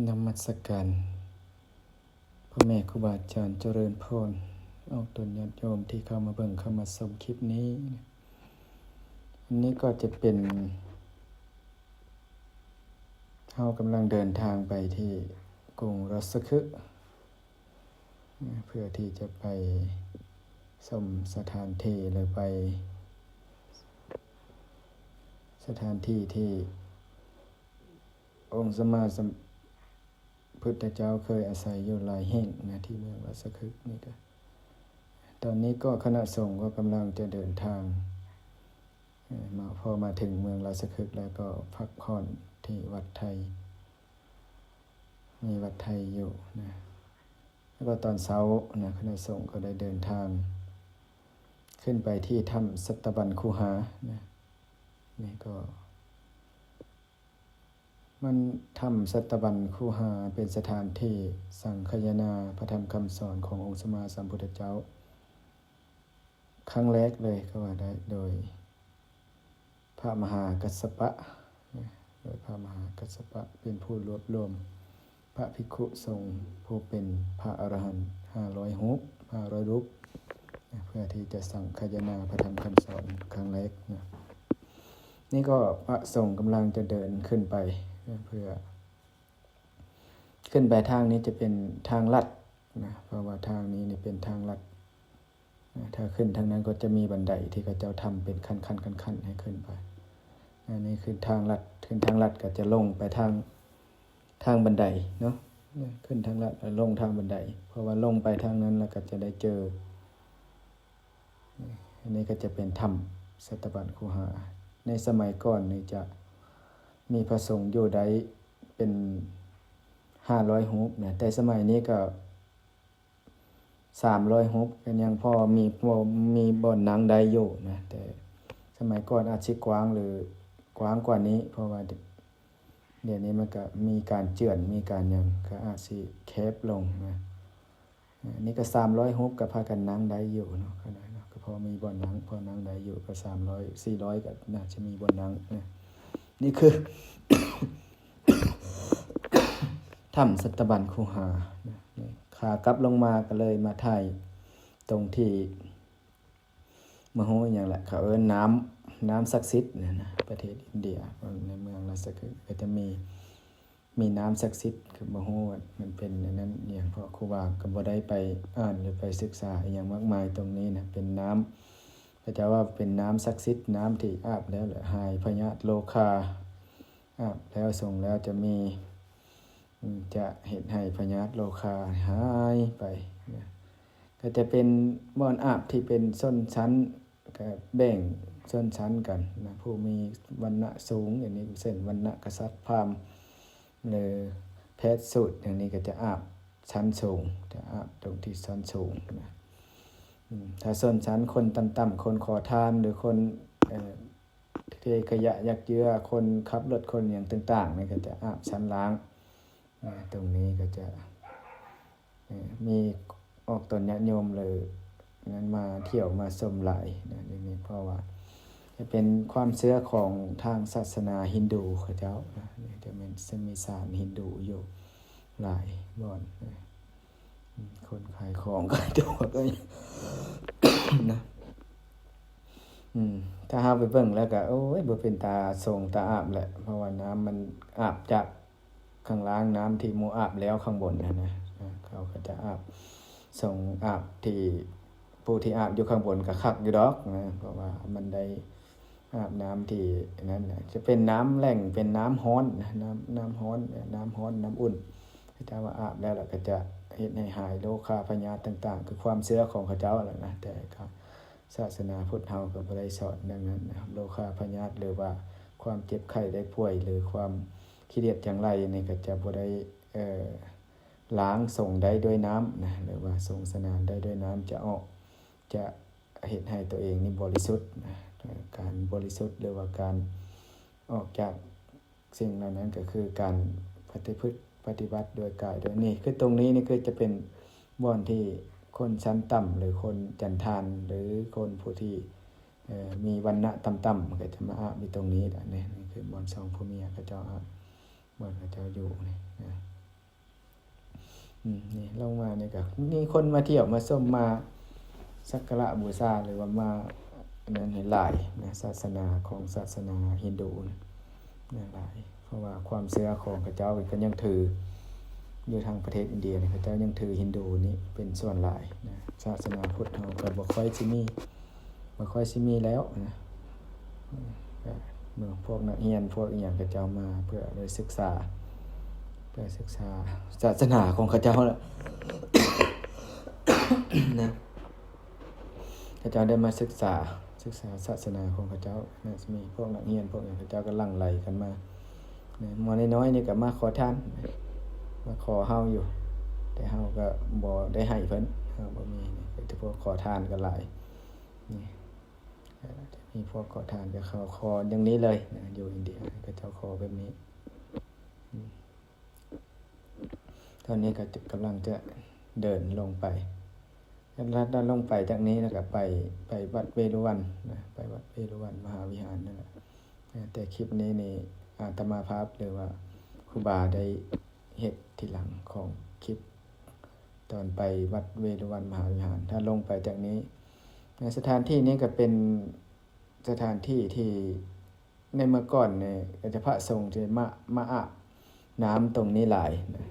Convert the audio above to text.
ນະມັດສະການພໍ່ແມ່ຄູບາອາຈານ ຈະເລີນພອນອອກຕົນຍາດໂຍມທີ່ເຂົ້າມາເບິ່ງເຂົ້າມາຊົມຄລິບນີ້. ອັນນີ້ກໍຈະເປັນ ເຮົາກຳລັງເດີນທາງໄປທີ່ກຸງຣັດຊະຄຶ ເພື່ອທີ່ຈະໄປຊົມສະຖານທີ່ ຫຼື ໄປສະຖານທີ່ທີ່ອົງສຳມາສຳພຸດທະເຈົ້າເຄີຍອາໄສຢູ່ຫຼາຍແຫ່ງນະ ທີ່ເມືອງຣັດຊະຄຶນີ້ກະ. ຕອນນີ້ກໍຄະນະສົງກໍກຳລັງຈະເດີນທາງ ເອີ ມາ ພໍມາເຖິງເມືອງຣາຊະຄຶກແລ້ວກໍພັກຜ່ອນທີ່ວັດໄທ ມີວັດໄທຢູ່ນະ. ແລ້ວກໍຕອນເຊົ້ານະ ຄະນະສົງກໍໄດ້ເດີນທາງຂຶ້ນໄປທີ່ຖ້ຳສັດຕະບັນຄູຫານະ. ນີ້ກໍ ມັນ ຖ້ຳສັດຕະບັນຄູຫາ ເປັນສະຖານທີ່ສັງຄະຍະນາພະທຳຄຳສອນຂອງອົງສຳມາສຳພຸດທະເຈົ້າ ຄັ້ງແລກເລີຍກໍວ່າໄດ້ ໂດຍພະມະຫາກັດສະປະ ໂດຍພະມະຫາກັດສະປະ ເປັນຜູ້ລວບລວມພະພິກຂຸສົງຜູ້ເປັນພະອະລະຫັນຫ້າຮ້ອຍຮູບ ຫ້າຮ້ອຍຮູບ ເພື່ອທີ່ຈະສັງຄະຍະນາພະທຳຄຳສອນຄັ້ງແລກນະ. ນີ້ກໍພະສົງກຳລັງຈະເດີນຂຶ້ນໄປ ເພື່ອ ຂຶ້ນໄປທາງນີ້ຈະເປັນທາງລັດນະ ເພາະວ່າທາງນີ້ນີ້ເປັນທາງລັດນະ. ຖ້າຂຶ້ນທາງນັ້ນກໍຈະມີບັນໄດທີ່ເຂົາເຈົ້າທຳເປັນຂັ້ນໆໆໃຫ້ຂຶ້ນໄປ. ອັນນີ້ຂຶ້ນທາງລັດ ຂຶ້ນທາງລັດກໍຈະລົງໄປທາງ ທາງບັນໄດເນາະ ຂຶ້ນທາງລັດແລ້ວລົງທາງບັນໄດ ເພາະວ່າລົງໄປທາງນັ້ນແລ້ວກໍຈະໄດ້ເຈີ ອັນນີ້ກໍຈະເປັນຖ້ຳສັດຕະບັນຄູຫາ. ໃນສະໄໝກ່ອນນີ້ຈະມີພະສົງຢູ່ໄດ້ເປັນຫ້າຮ້ອຍຮູບນະ ແຕ່ສະໄໝນີ້ກໍ ສາມຮ້ອຍຮູບ ກໍຍັງພໍມີ ພໍມີບ່ອນນັ່ງໄດ້ຢູ່ນະ ແຕ່ສະໄໝກ່ອນອາດຊິກວ້າງ ຫຼື ກວ້າງກວ່ານີ້ ເພາະວ່າດ- ດຽວນີ້ມັນກະມີການເຈື່ອນ ມີການຫຍັງ ກະອາດຊິແຄບລົງນະ. ອັນນີ້ກະສາມຮ້ອຍຮູບ ກະພາກັນນັ່ງໄດ້ຢູ່ເນາະ ກໍໄດ້ເນາະ ກໍພໍມີບ່ອນນັ່ງ ພໍນັ່ງໄດ້ຢູ່ ກໍສາມຮ້ອຍ ສີ່ຮ້ອຍ ກໍໜ້າຈະມີບ່ອນນັ່ງນະ. ນີ້ຄື ຖ້ຳສັດຕະບັນຄູຫານະ. ຂາກັບລົງມາກໍເລີຍມາຖ່າຍຕົງທີ່ ບໍ່ຮູ້ອີ່ຫຍັງແຫຼະ ເຂົາເອີ້ນນ້ຳ ນ້ຳສັກສິດນະ ປະເທດອິນເດຍ ໃນເມືອງຣາຊະຄຶກ ກໍຈະມີ ມີນ້ຳສັກສິດ ກໍບໍ່ຮູ້ວ່າມັນເປັນອັນນັ້ນອີ່ຫຍັງ ເພາະຄູບາກໍບໍ່ໄດ້ໄປອ່ານ ຫຼື ໄປສຶກສາອີ່ຫຍັງມາກມາຍຕົງນີ້ນະ. ເປັນນ້ຳ ເຂົາເຈົ້າວ່າເປັນນ້ຳສັກສິດ ນ້ຳທີ່ອາບແລ້ວແຫຼະ ຫາຍພະຍາດໂລຄາ ອາບແລ້ວສົງແລ້ວຈະມີ ອືມ ຈະເຮັດໃຫ້ພະຍາດໂລຄາຫາຍໄປນະ. ກໍຈະເປັນບ່ອນອາບທີ່ເປັນຊົນຊັ້ນ ກໍແບ່ງຊົນຊັ້ນກັນນະ ຜູ້ມີວັນນະສູງ ອັນນີ້ເຊັ່ນ ວັນນະກະສັດພາມ ຫຼື ແພດສູດ ຢ່າງນີ້ກໍຈະອາບຊັ້ນສູງ ຈະອາບຕົງທີ່ຊັ້ນສູງນະ. ອືມ ຖ້າຊົນຊັ້ນຄົນຕ່ຳໆ ຄົນຂໍທານ ຫຼື ຄົນ ເອີ ເທຂະຫຍະຫຍັກເຈືອ ຄົນຂັບລົດ ຄົນຫຍັງຕ່າງໆ ນີ້ກໍຈະອາບຊັ້ນລ່າງນະ. ຕົງນີ້ກໍຈະ ເອີ ມີອອກຕົນຍາດໂຍມ ຫຼື ນັ້ນມາທ່ຽວມາຊົມຫຼາຍນະ ດຽວນີ້ ເພາະວ່າຈະເປັນຄວາມເຊື່ອຂອງທາງສາສະໜາຮິນດູເຂົາເຈົ້ານະ. ຈະແມ່ນ ຈະມີສານຮິນດູຢູ່ຫຼາຍບ່ອນນະ. ອືມ ຄົນຂາຍຂອງຂາຍຕົວກໍນະ. ອືມ ຖ້າເຮົາໄປເບິ່ງແລ້ວກໍ ໂອ້ຍ ບໍ່ເປັນຕາຊົງຕາອາບແຫຼະ ເພາະວ່ານ້ຳມັນອາບຈາກ ຂ້າງລ່າງ ນ້ຳທີ່ໝູ່ອາບແລ້ວຂ້າງບົນຫັ້ນນະ ເຂົາກໍຈະອາບ ສົງອາບທີ່ ຜູ້ທີ່ອາບຢູ່ຂ້າງບົນກໍຄັກຢູ່ດອກນະ ເພາະວ່າມັນໄດ້ອາບນ້ຳທີ່ນັ້ນນະ ຈະເປັນນ້ຳແຫຼງ ເປັນນ້ຳຮ້ອນນະ ນ້ຳ ນ້ຳຮ້ອນ ນ້ຳຮ້ອນ ນ້ຳອຸ່ນ. ເຂົາເຈົ້າວ່າອາບແລ້ວ ແລ້ວກໍຈະເຮັດໃຫ້ຫາຍໂລຄາພະຍາດຕ່າງໆ ຄືຄວາມເຊື່ອຂອງເຂົາເຈົ້າຫັ້ນນະ ແຕ່ກໍ ສາສະໜາພຸດເຮົາກໍບໍ່ໄດ້ສອນດັ່ງນັ້ນນະ. ໂລຄາພະຍາດ ຫຼືວ່າຄວາມເຈັບໄຂ້ໄດ້ປ່ວຍ ຫຼືຄວາມຂີ້ດຽດຈັງໄລນີ້ ກໍຈະບໍ່ໄດ້ ເອີ ລ້າງສົງໄດ້ດ້ວຍນ້ຳນະ ຫຼືວ່າສົງສະໜານໄດ້ດ້ວຍນ້ຳ ຈະອອກ ຈະເຮັດໃຫ້ຕົວເອງນີ້ບໍລິສຸດນະ. ການບໍລິສຸດ ຫຼືວ່າການອອກຈາກ ສິ່ງເຫຼົ່ານັ້ນກໍຄືການປະຕິພຶດປະຕິບັດດ້ວຍກາຍດ້ວຍ ນີ້ຄືຕົງນີ້ນີ້ຄືຈະເປັນບ່ອນທີ່ຄົນຊັ້ນຕ່ຳ ຫຼືຄົນຈັນທານ ຫຼືຄົນຜູ້ທີ່ ເອີ ມີວັນນະຕ່ຳໆ ມັນກໍຈະມາອາບຢູ່ຕົງນີ້ແຫຼະ. ນີ້ ນີ້ຄືບ່ອນສອງຜົວເມຍເຂົາເຈົ້າອາບ ບ່ອນເຂົາເຈົ້າຢູ່ນີ້ນະ. ອືມ ນີ້ລົງມານີ້ກໍມີຄົນມາທ່ຽວມາຊົມ ມາສັກກາລະບູຊາ ຫຼືວ່າມາອັນນັ້ນໃຫ້ຫຼາຍນະ ສາສະໜາຂອງສາສະໜາຮິນດູນະ ຫຼາຍ ເພາະວ່າຄວາມເຊື່ອຂອງເຂົາເຈົ້າກໍຍັງຖື ຢູ່ທາງປະເທດອິນເດຍນີ້ ເຂົາເຈົ້າຍັງຖືຮິນດູນີ້ເປັນສ່ວນຫຼາຍນະ ສາສະໜາພຸດເຮົາກໍບໍ່ຄ່ອຍຊິມີ ບໍ່ຄ່ອຍຊິມີແລ້ວນະ ເອີ ກໍເມື່ອພວກນັກຮຽນພວກອີ່ຫຍັງເຂົາເຈົ້າມາເພື່ອໄດ້ສຶກສາ ເພື່ອສຶກສາສາສະໜາຂອງເຂົາເຈົ້າລະນະ ເຂົາເຈົ້າໄດ້ມາສຶກສາ ສຶກສາສາສະໜາຂອງເຂົາເຈົ້ານະ ມີພວກນັກຮຽນພວກຫຍັງເຂົາເຈົ້າກໍຫຼັ່ງໄຫຼກັນມານະ ໝໍນ້ອຍໆນີ້ກໍມາຂໍທານ ມາຂໍເຮົາຢູ່ ແຕ່ເຮົາກໍບໍ່ໄດ້ໃຫ້ເພິ່ນ ເຮົາບໍ່ມີ ມີແຕ່ພວກຂໍທານກໍຫຼາຍ ນີ້ ເອີ ມີພວກຂໍທານກໍເຂົາຂໍຢ່າງນີ້ເລີຍນະ ຢູ່ອິນເດຍເຂົາເຈົ້າຂໍແບບນີ້ ອືມ ຕອນນີ້ກໍກຳລັງຈະເດີນລົງໄປ ແລ້ວລົງໄປຈາກນີ້ແລ້ວກໍໄປ ໄປວັດເວລຸວັນນະ ໄປວັດເວລຸວັນມະຫາວິຫານນັ້ນແຫຼະ ແຕ່ຄລິບນີ້ນີ້ອາດຕະມາພາບ ຫຼືວ່າຄູບາໄດ້ເຮັດທີຫຼັງຂອງຄລິບ ຕອນໄປວັດເວລຸວັນມະຫາວິຫານ ຖ້າລົງໄປຈາກນີ້ ໃນສະຖານທີ່ນີ້ກໍເປັນສະຖານທີ່ທີ່ໃນເມື່ອກ່ອນນີ້ ກໍຈະພະສົງຈະມາ ມາອາບນ້ຳຕົງນີ້ຫຼາຍນະ